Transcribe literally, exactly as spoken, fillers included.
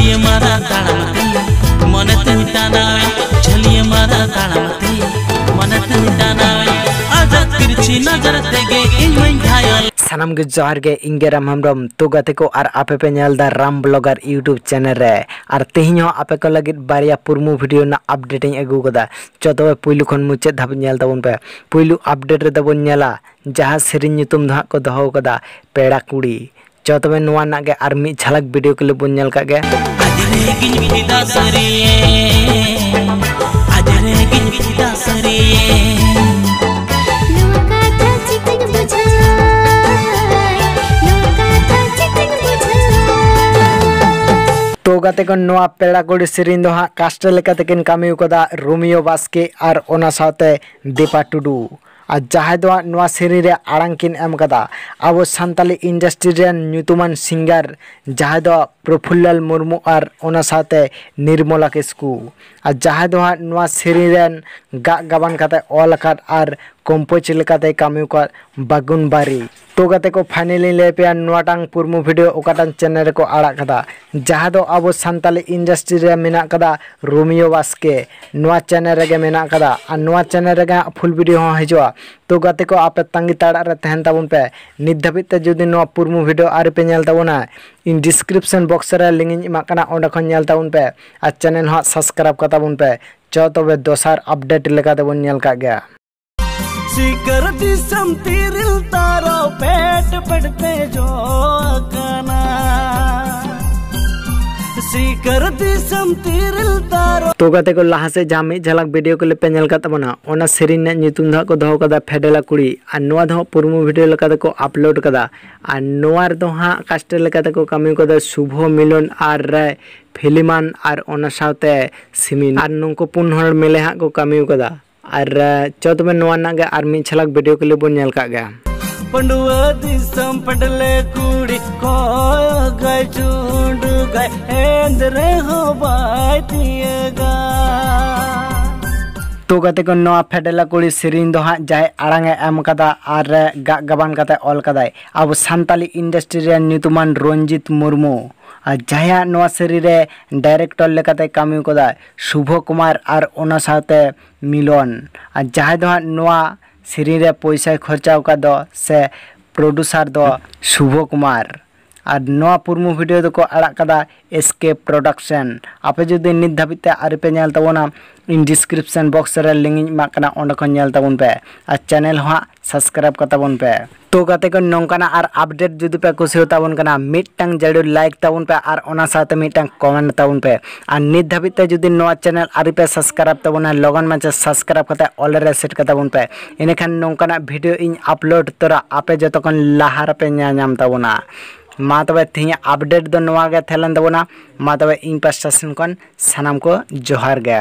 ᱪᱷᱟᱹᱞᱤᱭᱟᱹ ᱢᱟᱨᱟ ᱛᱟᱲᱟᱢ ᱛᱮ ᱢᱚᱱᱮ ᱛᱤᱧ ᱴᱟᱱᱟᱣᱮ, ᱪᱷᱟᱹᱞᱤᱭᱟᱹ ᱢᱟᱨᱟ ᱛᱟᱲᱟᱢ ᱛᱮ ᱢᱚᱱᱮ ᱛᱤᱧ ᱴᱟᱱᱟᱣᱮ, ᱟᱡᱟᱜ ᱛᱤᱨᱪᱷᱤ ᱱᱚᱡᱚᱨ ᱛᱮᱜᱮ ᱤᱧ ᱢᱟᱧ ᱜᱷᱟᱭᱚᱞ᱾ ᱥᱟᱱᱟᱢ ᱜᱮ ᱡᱚᱦᱟᱨ ᱜᱮ, ᱤᱧ ᱜᱮ ᱨᱟᱢ ᱦᱮᱢᱵᱨᱚᱢ᱾ ᱛᱚ ᱜᱟᱛᱮ ᱠᱚ, ᱟᱨ ᱟᱯᱮ ᱯᱮ ᱧᱮᱞ ᱮᱫᱟ ᱨᱟᱢ ᱵᱞᱚᱜᱟᱨ YouTube ᱪᱮᱱᱮᱞ ᱨᱮ᱾ ᱟᱨ ᱛᱮᱦᱮᱧ ᱦᱚᱸ ᱟᱯᱮ ᱠᱚ ᱞᱟᱹᱜᱤᱫ ᱵᱟᱨᱭᱟ ᱯᱩᱨᱢᱩ ᱵᱷᱤᱰᱤᱭᱳ ᱨᱮᱱᱟᱜ ᱟᱯᱰᱮᱴ ᱤᱧ ᱟᱹᱜᱩ ᱠᱟᱫᱟ᱾ ᱪᱚ ᱛᱚᱵᱮ ᱯᱩᱭᱞᱩ ᱠᱷᱚᱱ ᱢᱩᱪᱟᱹᱫ ᱫᱷᱟᱹᱵᱤᱡ ᱧᱮᱞ ᱛᱟᱵᱚᱱ ᱯᱮ᱾ ᱯᱩᱭᱞᱩ ᱟᱯᱰᱮᱴ ᱨᱮᱫᱚ ᱵᱚᱱ ᱧᱮᱞᱟ ᱡᱟᱦᱟᱸ ᱥᱮᱨᱮᱧ ᱧᱩᱛᱩᱢ ᱫᱚ ᱦᱟᱸᱜ ᱠᱚ ᱫᱚᱦᱚ ᱠᱟᱫᱟ ᱯᱮᱲᱟ ᱠᱩᱲᱤ᱾ ᱪᱚ ᱛᱚᱵᱮ ᱱᱚᱣᱟ ᱨᱮᱱᱟᱜ ᱜᱮ ᱟᱨ ᱢᱤᱫ ᱡᱷᱟᱞᱟᱠ ᱵᱷᱤᱰᱤᱭᱳ ᱠᱞᱤᱯ ᱵᱚᱱ ᱧᱮᱞ ᱠᱟᱜ ᱜᱮ᱾ ᱟᱡ ᱨᱮᱜᱤᱧ ᱯᱷᱤᱫᱟ ᱥᱟᱹᱨᱤᱭᱮ, ᱟᱡ ᱨᱮᱜᱤᱧ ᱯᱷᱤᱫᱟ ᱥᱟᱹᱨᱤᱭᱮ᱾ ᱱᱚᱣᱟ ᱠᱟᱛᱷᱟ ᱪᱤᱠᱟᱹᱧ ᱵᱩᱡᱷᱟᱹᱣ? ᱱᱚᱣᱟ ᱠᱟᱛᱷᱟ ᱪᱤᱠᱟᱹᱧ ᱵᱩᱡᱷᱟᱹᱣ? ᱛᱚ ᱜᱟᱛᱮ ᱠᱚ, ᱱᱚᱣᱟ ᱯᱮᱲᱟ ᱠᱩᱲᱤ ᱥᱮᱨᱮᱧ ᱫᱚ ᱦᱟᱸᱜ ᱠᱟᱥᱴ ᱞᱮᱠᱟ ᱛᱮᱠᱤᱱ ᱠᱟᱹᱢᱤ ᱠᱟᱫᱟ ᱨᱳᱢᱤᱭᱳ ᱵᱟᱥᱠᱮ ᱟᱨ ᱚᱱᱟ ᱥᱟᱶᱛᱮ ᱫᱤᱯᱟ ᱴᱩᱰᱩ᱾ ᱟᱨ ᱡᱟᱦᱟᱸᱭ ᱫᱚ ᱦᱟᱸᱜ ᱱᱚᱣᱟ ᱥᱮᱨᱮᱧ ᱨᱮ ᱟᱲᱟᱝ ᱠᱤᱱ ᱮᱢ ᱠᱟᱫᱟ ᱟᱵᱚ ᱥᱟᱱᱛᱟᱞᱤ ᱤᱱᱰᱟᱥᱴᱨᱤ ᱨᱮᱱ ᱧᱩᱛᱩᱢᱟᱱ ᱥᱤᱝᱜᱟᱨ, ᱡᱟᱦᱟᱸᱭ ᱫᱚ ᱯᱨᱚᱯᱷᱩᱞᱞᱟᱞ ᱢᱩᱨᱢᱩ ᱟᱨ ᱚᱱᱟ ᱥᱟᱶᱛᱮ ᱱᱤᱨᱢᱚᱞᱟ ᱠᱤᱥᱠᱩ᱾ ᱟᱨ ᱡᱟᱦᱟᱸᱭ ᱫᱚ ᱦᱟᱸᱜ ᱱᱚᱣᱟ ᱥᱮᱨᱮᱧ ᱨᱮᱱ ᱜᱟᱜ ᱜᱟᱵᱟᱱ ᱠᱟᱛᱮ ᱚᱞ ᱟᱠᱟᱫ ᱟᱨ ᱠᱚᱢᱯᱳᱡᱽ ᱞᱮᱠᱟᱛᱮ ᱠᱟᱹᱢᱤ ᱟᱠᱟᱫ ᱵᱟᱜᱩᱱ ᱵᱟᱨᱤ᱾ ᱛᱚ ᱜᱟᱛᱮ ᱠᱚ, ᱯᱷᱟᱭᱱᱮᱞᱤᱧ ᱞᱟᱹᱭ ᱟᱯᱮᱭᱟ ᱱᱚᱣᱟᱴᱟᱝ ᱯᱩᱨᱢᱩ ᱵᱷᱤᱰᱤᱭᱳ ᱚᱠᱟᱴᱟᱝ ᱪᱮᱱᱮᱞ ᱨᱮᱠᱚ ᱟᱲᱟᱜ ᱠᱟᱫᱟ, ᱡᱟᱦᱟᱸ ᱫᱚ ᱟᱵᱚ ᱥᱟᱱᱛᱟᱞᱤ ᱤᱱᱰᱟᱥᱴᱨᱤ ᱨᱮ ᱢᱮᱱᱟᱜ ᱠᱟᱫᱟ ᱨᱳᱢᱤᱭᱳ ᱵᱟᱥᱠᱮ, ᱱᱚᱣᱟ ᱪᱮᱱᱮᱞ ᱨᱮᱜᱮ ᱢᱮᱱᱟᱜ ᱠᱟᱫᱟ᱾ ᱟᱨ ᱱᱚᱣᱟ ᱪᱮᱱᱮᱞ ᱨᱮᱜᱮ ᱦᱟᱸᱜ ᱯᱷᱩᱞ ᱵᱷᱤᱰᱤᱭᱳ ᱦᱚᱸ ᱦᱤᱡᱩᱜᱼᱟ᱾ ᱛᱚ ᱜᱟᱛᱮ ᱠᱚ, ᱟᱯᱮ ᱛᱟᱺᱜᱤ ᱛᱟᱲᱟᱜ ᱨᱮ ᱛᱟᱦᱮᱱ ᱛᱟᱵᱚᱱ ᱯᱮ᱾ ᱱᱤᱛ ᱫᱷᱟᱹᱵᱤᱡ ᱛᱮ ᱡᱩᱫᱤ ᱱᱚᱣᱟ ᱯᱩᱨᱢᱩ ᱵᱷᱤᱰᱤᱭᱳ ᱟᱹᱣᱨᱤ ᱯᱮ ᱧᱮᱞ ᱛᱟᱵᱚᱱᱟ, ᱤᱧ ᱰᱤᱥᱠᱨᱤᱯᱥᱚᱱ ᱵᱚᱠᱥ ᱨᱮ ᱞᱤᱝᱠ ᱤᱧ ᱮᱢᱟᱜ ᱠᱟᱱᱟ, ᱚᱸᱰᱮ ᱠᱷᱚᱱ ᱧᱮᱞ ᱛᱟᱵᱚᱱ ᱯᱮ᱾ ᱟᱨ ᱪᱮᱱᱮᱞ ᱦᱚᱸ ᱥᱟᱵᱥᱠᱨᱟᱭᱤᱵ ᱠᱟᱛᱟ ᱵᱚᱱ ᱯᱮ᱾ ᱪᱚ ᱛᱚᱵᱮ ᱫᱚᱥᱟᱨ ᱟᱯᱰᱮᱴ ᱞᱮᱠᱟ ᱛᱮᱵᱚᱱ ᱧᱮᱞ ᱠᱟᱜ ᱜᱮᱭᱟ᱾ ᱥᱤᱠᱟᱹᱨ ᱫᱤᱥᱚᱢ ᱛᱤᱨᱤᱞ ᱛᱟᱨᱚ ᱯᱮᱴ ᱯᱮᱴ ᱛᱮ ᱡᱚ ᱟᱠᱟᱱᱟ᱾ ᱥᱤᱠᱟᱹᱨ ᱫᱤᱥᱚᱢ ᱛᱤᱨᱤᱞ ᱛᱟᱨᱚ᱾ ᱛᱚ ᱜᱟᱛᱮ ᱠᱚ, ᱞᱟᱦᱟ ᱥᱮᱫ ᱡᱟᱦᱟᱸ ᱢᱤᱫ ᱡᱷᱟᱞᱟᱠ ᱵᱷᱤᱰᱤᱭᱳ ᱠᱞᱤᱯ ᱯᱮ ᱧᱮᱞ ᱠᱟᱫ ᱛᱟᱵᱚᱱᱟ, ᱚᱱᱟ ᱥᱮᱨᱮᱧ ᱨᱮᱱᱟᱜ ᱧᱩᱛᱩᱢ ᱫᱚ ᱦᱟᱸᱜ ᱠᱚ ᱫᱚᱦᱚ ᱠᱟᱫᱟ ᱯᱷᱮᱰᱮᱞᱟ ᱠᱩᱲᱤ᱾ ᱟᱨ ᱱᱚᱣᱟ ᱫᱚ ᱦᱟᱸᱜ ᱯᱩᱨᱢᱩ ᱵᱷᱤᱰᱤᱭᱳ ᱞᱮᱠᱟ ᱛᱮᱠᱚ ᱟᱯᱞᱳᱰ ᱠᱟᱫᱟ᱾ ᱟᱨ ᱱᱚᱣᱟ ᱨᱮᱫᱚ ᱦᱟᱸᱜ ᱠᱟᱥᱴ ᱞᱮᱠᱟ ᱛᱮᱠᱚ ᱠᱟᱹᱢᱤ ᱠᱟᱫᱟ ᱥᱩᱵᱷᱚ ᱢᱤᱞᱚᱱ ᱟᱨ ᱯᱷᱤᱞᱤᱢᱟᱱ ᱟᱨ ᱚᱱᱟ ᱥᱟᱶᱛᱮ ᱥᱤᱢᱤᱱ᱾ ᱟᱨ ᱱᱩᱠᱩ ᱯᱩᱱ ᱦᱚᱲ ᱢᱤᱞᱮ ᱦᱟᱸᱜ ᱠᱚ ᱠᱟᱹᱢᱤ ᱠᱟᱫᱟ᱾ ᱟᱨ, ᱟᱨ ᱪᱚ ᱛᱚᱵᱮ ᱱᱚᱣᱟ ᱨᱮᱱᱟᱜ ᱜᱮ ᱟᱨ ᱢᱤᱫ ᱡᱷᱟᱞᱟᱠ ᱵᱷᱤᱰᱤᱭᱳ ᱠᱞᱤᱯ ᱵᱚᱱ ᱧᱮᱞ ᱠᱟᱜ ᱜᱮ᱾ ᱯᱟᱺᱰᱩᱣᱟᱹ ᱫᱤᱥᱚᱢ ᱯᱟᱹᱰᱞᱮ ᱠᱩᱲᱤ, ᱠᱚᱭᱚᱜᱟᱭ ᱪᱩᱸᱰᱩᱜᱟᱭ, ᱮᱱ ᱨᱮᱦᱚᱸ ᱵᱟᱭ ᱛᱤᱭᱟᱹᱜᱟ᱾ ᱛᱚ ᱜᱟᱛᱮ ᱠᱚ, ᱱᱚᱣᱟ ᱯᱷᱮᱰᱮᱞᱟ ᱠᱩᱲᱤ ᱥᱮᱨᱮᱧ ᱫᱚ ᱦᱟᱸᱜ ᱡᱟᱦᱟᱸᱭ ᱟᱲᱟᱝ ᱮ ᱮᱢ ᱠᱟᱫᱟ ᱟᱨ ᱜᱟᱜ ᱜᱟᱵᱟᱱ ᱠᱟᱛᱮ ᱚᱞ ᱠᱟᱫᱟᱭ ᱟᱵᱚ ᱥᱟᱱᱛᱟᱞᱤ ᱤᱱᱰᱟᱥᱴᱨᱤ ᱨᱮᱱ ᱧᱩᱛᱩᱢᱟᱱ ᱨᱚᱧᱡᱤᱛ ᱢᱩᱨᱢᱩ, ᱟᱨ ᱡᱟᱦᱟᱸᱭᱟᱜ ᱱᱚᱣᱟ ᱥᱮᱨᱮᱧ ᱨᱮ ᱰᱟᱭᱨᱮᱠᱴᱚᱨ ᱞᱮᱠᱟᱛᱮ ᱠᱟᱹᱢᱤ ᱠᱟᱫᱟᱭ ᱥᱩᱵᱷᱚ ᱠᱩᱢᱟᱨ ᱟᱨ ᱚᱱᱟ ᱥᱟᱶᱛᱮ ᱢᱤᱞᱚᱱ, ᱟᱨ ᱡᱟᱦᱟᱸᱭ ᱫᱚ ᱦᱟᱸᱜ ᱱᱚᱣᱟ ᱥᱮᱨᱮᱧ ᱨᱮ ᱯᱚᱭᱥᱟᱭ ᱠᱷᱚᱨᱪᱟ ᱟᱠᱟᱫ ᱫᱚ ᱥᱮ ᱯᱨᱚᱰᱩᱥᱟᱨ ᱫᱚ ᱥᱩᱵᱷᱚ ᱠᱩᱢᱟᱨ᱾ ᱟᱨ ᱱᱚᱣᱟ ᱯᱨᱳᱢᱳ ᱵᱷᱤᱰᱤᱭᱳ ᱫᱚᱠᱚ ᱟᱲᱟᱜ ᱠᱟᱫᱟ ᱮᱥ ᱠᱮ ᱯᱨᱚᱰᱟᱠᱥᱚᱱ᱾ ᱟᱯᱮ ᱡᱩᱫᱤ ᱱᱤᱛ ᱫᱷᱟᱹᱵᱤᱡ ᱛᱮ ᱟᱹᱣᱨᱤ ᱯᱮ ᱧᱮᱞ ᱛᱟᱵᱚᱱᱟ, ᱤᱧ ᱰᱤᱥᱠᱨᱤᱯᱥᱚᱱ ᱵᱚᱠᱥ ᱨᱮ ᱞᱤᱝᱠ ᱤᱧ ᱮᱢᱟᱜ ᱠᱟᱱᱟ, ᱚᱸᱰᱮ ᱠᱷᱚᱱ ᱧᱮᱞ ᱛᱟᱵᱚᱱ ᱯᱮ ᱟᱨ ᱪᱮᱱᱮᱞ ᱦᱚᱸ ᱦᱟᱸᱜ ᱥᱟᱵᱥᱠᱨᱟᱭᱤᱵ ᱠᱟᱛᱟ ᱵᱚᱱ ᱯᱮ᱾ ᱛᱚ ᱜᱟᱛᱮ ᱠᱚ, ᱱᱚᱝᱠᱟᱱᱟᱜ ᱟᱨ ᱟᱯᱰᱮᱴ ᱡᱩᱫᱤ ᱯᱮ ᱠᱩᱥᱤᱭᱟᱛᱟ ᱵᱚᱱ ᱠᱟᱱᱟ, ᱢᱤᱫᱴᱟᱝ ᱡᱟᱹᱨᱩᱲ ᱞᱟᱭᱤᱠ ᱛᱟᱵᱚᱱ ᱯᱮ ᱟᱨ ᱚᱱᱟ ᱥᱟᱶᱛᱮ ᱢᱤᱫᱴᱟᱝ ᱠᱚᱢᱮᱱᱴ ᱛᱟᱵᱚᱱ ᱯᱮ᱾ ᱟᱨ ᱱᱤᱛ ᱫᱷᱟᱹᱵᱤᱡ ᱛᱮ ᱡᱩᱫᱤ ᱱᱚᱣᱟ ᱪᱮᱱᱮᱞ ᱟᱹᱣᱨᱤ ᱯᱮ ᱥᱟᱵᱥᱠᱨᱟᱭᱤᱵ ᱛᱟᱵᱚᱱᱟ, ᱞᱚᱜᱚᱱ ᱢᱟᱪᱷᱟ ᱥᱟᱵᱥᱠᱨᱟᱭᱤᱵ ᱠᱟᱛᱮ ᱚᱞ ᱨᱮ ᱥᱮᱴ ᱠᱟᱛᱟ ᱵᱚᱱ ᱯᱮ᱾ ᱤᱱᱟᱹᱠᱷᱟᱱ ᱱᱚᱝᱠᱟᱱᱟᱜ ᱵᱷᱤᱰᱤᱭᱳ ᱤᱧ ᱟᱯᱞᱳᱰ ᱛᱚᱨᱟ ᱟᱯᱮ ᱡᱚᱛᱚ ᱠᱷᱚᱱ ᱞᱟᱦᱟ ᱨᱮᱯᱮ ᱧᱮᱞ ᱧᱟᱢ ᱛᱟᱵᱚᱱᱟ᱾ ᱢᱟ ᱛᱚᱵᱮ ᱛᱮᱦᱮᱧᱟᱜ ᱟᱯᱰᱮᱴ ᱫᱚ ᱱᱚᱣᱟ ᱜᱮ ᱛᱟᱦᱮᱸ ᱞᱮᱱ ᱛᱟᱵᱚᱱᱟ᱾ ᱢᱟ ᱛᱚᱵᱮ ᱤᱧ ᱯᱟᱥᱴᱟ ᱥᱮᱱ ᱠᱷᱚᱱ ᱥᱟᱱᱟᱢ ᱠᱚ ᱡᱚᱦᱟᱨ ᱜᱮ᱾